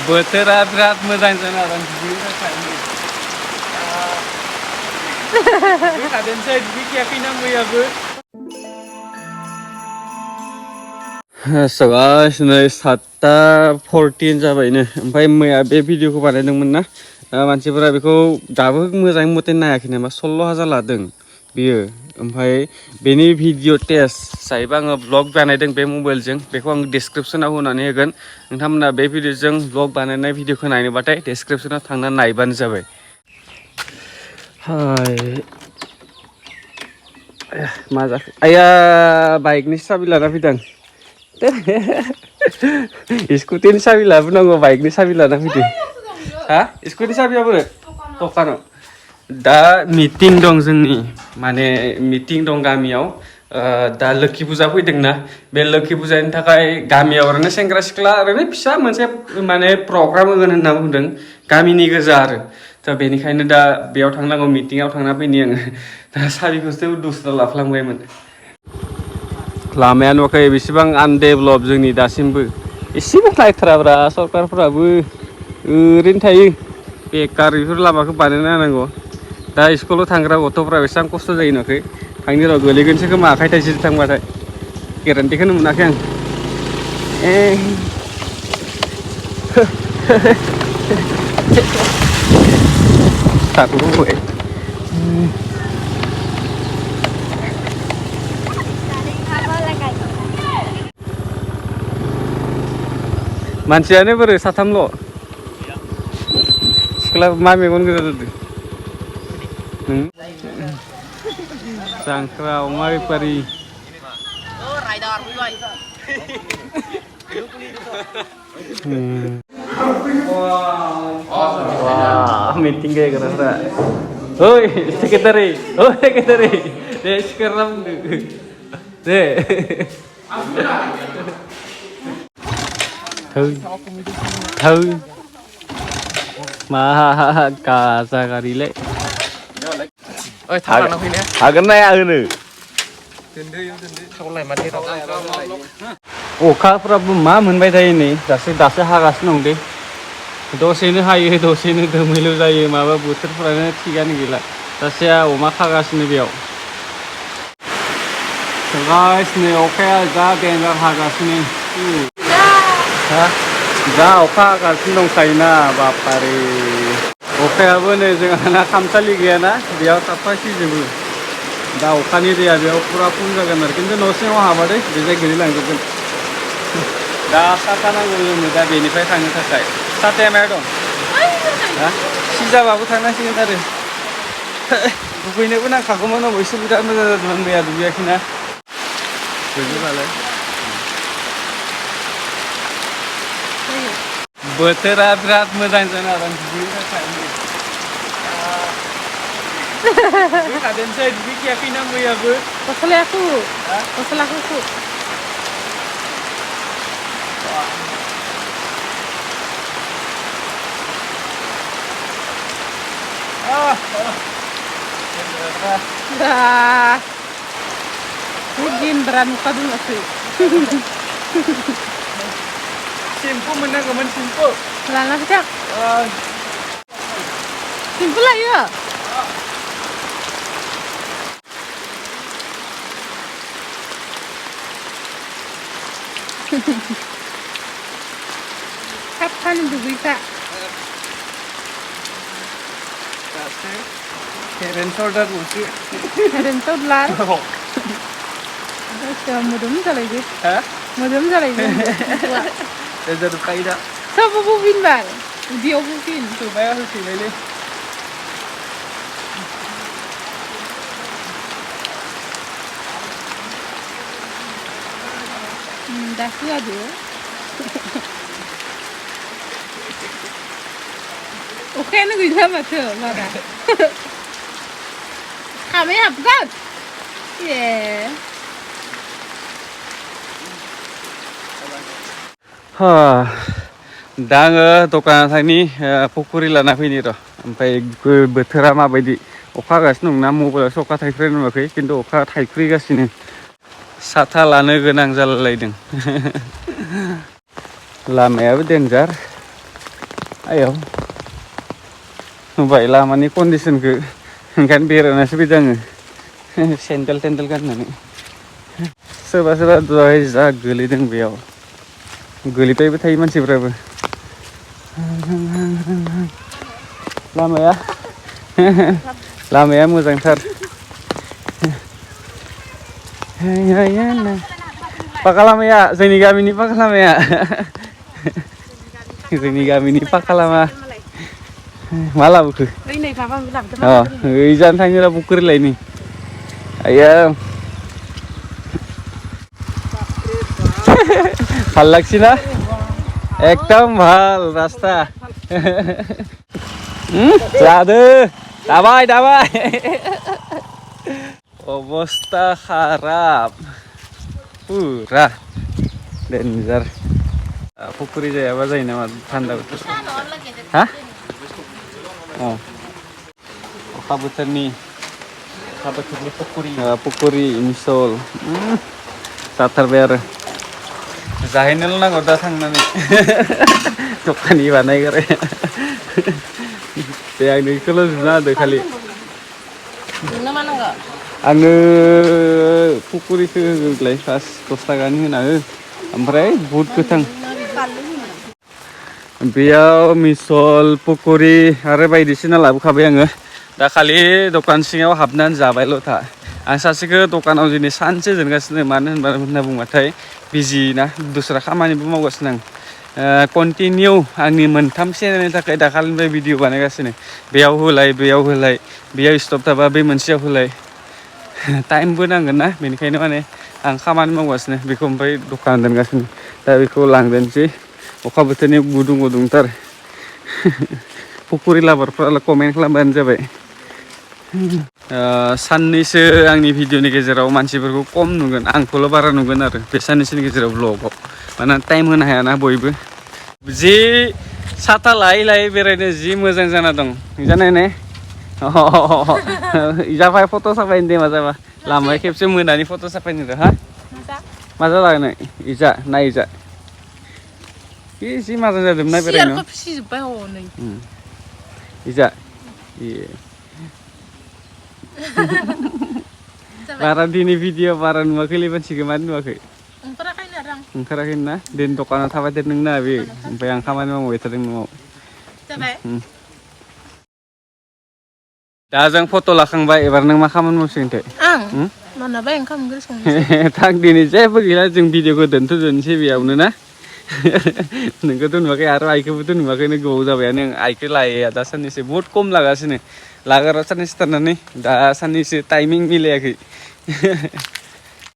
बोथोरा बिराद मोजां जाना दं दुगैनो थाखाय दुगैखादोंसै दुगैखायाखैना मैयाबो सगास नै 7:14 जाबायनो ओमफ्राय मैया बे भिडिअखौ बानायदोंमोन ना मानसिफोरा बेखौ दाबो मोजाङै मथे नायाखै नामा 16,000 लादों बियो ओमफ्राय बेनि भिडिअ टेस्ट जाहैबाय आङो ब्लग बानायदों बे मबाइलजों बेखौ आं डिसक्रिपसनाव होनानै होगोन नोंथांमोना बे भिडिअजों ब्लग बानायनाय भिडिअखौ नायनोबाथाय डिसक्रिपसनाव थांनानै नायबानो जाबाय हाय मा जाखो आया बाइकनि साबि लाना फैदों स्कुटिनि साबि लाबोनांगौ बाइकनि साबि लाना फैदो हा स्कुटि साबिया बोरो दखानाव दा मिटिं दं जोंनि माने मिटिं दं गामियाव दा लोखि फुजा फैदोंना बे लोखि फुजानि थाखाय गामियाव ओरैनो सेंग्रा सिख्ला ओरैनो फिसा मोनसे माने प्रग्राम होगोन होनना बुंदों गामिनि गोजा आरो दा बेनिखायनो दा बेयाव थांनांगौ मिटिंआव थांना फैनि आङो दा साबिखौसो दस्रा लाफ्लांबायमोन लामाया नुवाखै बेसेबां आनडेभेलप जोंनि दासिमबो एसेबो नायथाराब्रा सरकारफोराबो ओरैनो थायो बेकार बेफोर लामाखौ बानायना होनांगौ दा स्कुलाव थांग्रा गथ'फ्रा बेसेबां खस्थ' जायो नुवाखै थांनि र' गोलैगोनसो खोमा आखाइ थाइसेजों थांबाथाय गेरेन्टिखौनो मोनाखै आं थाथ'बाय मानसियानो बोरै साथामल' सिख्ला मा मेगन गोजा जादों जांख्रा अमा बेफारि meeting kayak kerasa. Oi, sekretari. Oh, sekretari. Deh, sekarang deh. Thôi. Mà cả gari lệ. Ôi, thằng nào phi nè. Cái này à nữa. Thằng này mà thế thằng này. अखाफ्राबो मा मोनबाय थायो नै दासो हागासिनो दं दे दसेनो हायो दसेनो दोमैलु जायो माबा बोथोरफोरानो थिगानो गैला सासेया अमा खागासिनो बेयाव गाइस नै अखाया जा देन्जार हागासिनो जा अखा हागासिनो दंखायोना बापारे अखायाबो नै जोंहाना खामसालि गैयाना बेयाव थाबथासिजोबो दा अखानि दैया बेयाव फुरा फुल जागोन आरो खिन्थु न' सिङाव हाबाथाय बे जायगायाव लांजोबगोन दा साथा नांगौ जोंनो दा बेनिफ्राय थांनो थाखाय साथाया मायाव दं सिजाबाबो थांनांसिगोन आरो दुगैनोबो नांखागौमोन अबयसे बिराद मोजां जादोंमोन मैया दुगैयाखैना दुगैबालाय बोथोरा बिराद मोजां जाना दं दुगैनो थाखाय दुगैखादोंसै दुगैखायाखैना मैयाबो गस्लाखौ Mungkin beran muka dulu sih. Simpu menanggaman simpu. Lana sejak. Simpu lah ya. Kapan itu bisa? Head and shoulder mesti. Head and shoulder. Mudum salah je. Hah? Mudum salah je. Dah jadi kaya. Siapa bubin bal? Dia bubin. Tu bayar tu lele. Dah siap dia. Oke, nó gửi thêm vào thử vào đã. Hả mấy hộp gắt? Yeah. दा आङो दखानाव थांनि पकरि लाना फैनि र' ओमफ्राय बोथोरा माबायदि अखा हागासिनो दं ना मबाइलावसो अखा थाइफ्रिनाय नुवाखै खिन्थु अखा थाइफ्रिगासिनो साथा लानो गोनां जालायलायदों लामायाबो डेन्जार Ayo. नुबाय लामानि कन्डिसनखौ ओंखायनो बेरायनासो फैदों आङो सेन्देल टेन्देल गाननानै सोरबा सोरबा दहाय जा गोलैदों बेयाव गोलैबायबो थायो मानसिफ्राबो लामाया मोजांथार पाका लामाया जोंनि गामिनि पाका लामाया जोंनि गामिनि पाका लामा मा लाबोखो ओइ जानो थाङोला बुखुरिलायनि आया ভাল লাগছি না একদম ভাল রাস্তা যাদু দাবাই দাবাই অবস্থা খারাপ পুরা डेन्जार पुखुरी जायाबा जायो नामा थान्दा बोथोर हा अखा बोथोरनि पुखुरी मिसल जाथारबाय आरो जाहैनोल' नांगौ दा थांनानै दखानि बानायगारो दे आं नोंखौल' जुना होदो खालि आङो पुखुरिखौ होग्लाय फार्स्ट 10 थाखानि होना हो ओमफ्राय बुट गोथां बेयाव मिसल पुखुरि आरो बायदिसिना लाबोखाबाय आङो दा खालि दखान सिङाव हाबनानै जाबायल' था आं सासेखौ दखानाव दिनै सानसे दोनगासिनो मानो होनना बुंबाथाय बिजि ना दस्रा खामानिबो मावगासिनो आं कन्टिनिउ आंनि मोनथाम चेनेलनि थाखाय दाखालिनिफ्राय भिडिअ बानायगासिनो बेयाव होलाय बेयाव स्टप थाबा बे मोनसेयाव होलाय टाइमबो नांगोन ना बेनिखायनो माने आं खामानि मावगासिनो बेखौ ओमफ्राय दखान दोनगासिनो दा बेखौ लांदोनसै अखा बोथोरनि गुदुंथार पुखुरि लाभारफ्रा कमेन्ट खालामबानो जाबाय साननैसो आंनि भिडिअनि गेजेराव मानसिफोरखौ खम नुगोन आंखौल' बारा नुगोन आरो बे साननैसोनि गेजेराव ब्लगाव मानोना टाइम होनो हायाना बयबो जि साथा लायै लायै बेरायनो जि मोजां जाना दं जानाय ने जाबाय फट' साफायनो दे मा जाबा लामाया खेबसे मोनानि फट' साफायनो हा मा जालागोन इजा ना इजा जि मोजां जादों ना बेरायनो इजा बारा दिनै भिडिअ बारा नुवाखैलै मानसिखौ मानो नुवाखै ओंखाराखै ना दिनै दखानाव थाबाय थादों ना बे ओमफ्राय आं खामानि मावबाय थादों न'आव दा जों फट' लाखांबाय एबार नों मा खामानि मावसिगोनथाय थां दिनै जेबो गैला जों भिडिअखौ दोनथ'जोबनोसै बेयावनो ना नोंखौथ' नुवाखै आरो आइखौबोथ' नुवाखैनो गोबाव जाबायानो आइखौ लायैया दा साननैसो बहुद खम लागासिनो लागोरा साननैसो थानानै दा साननैसो टाइमिं मिलायाखै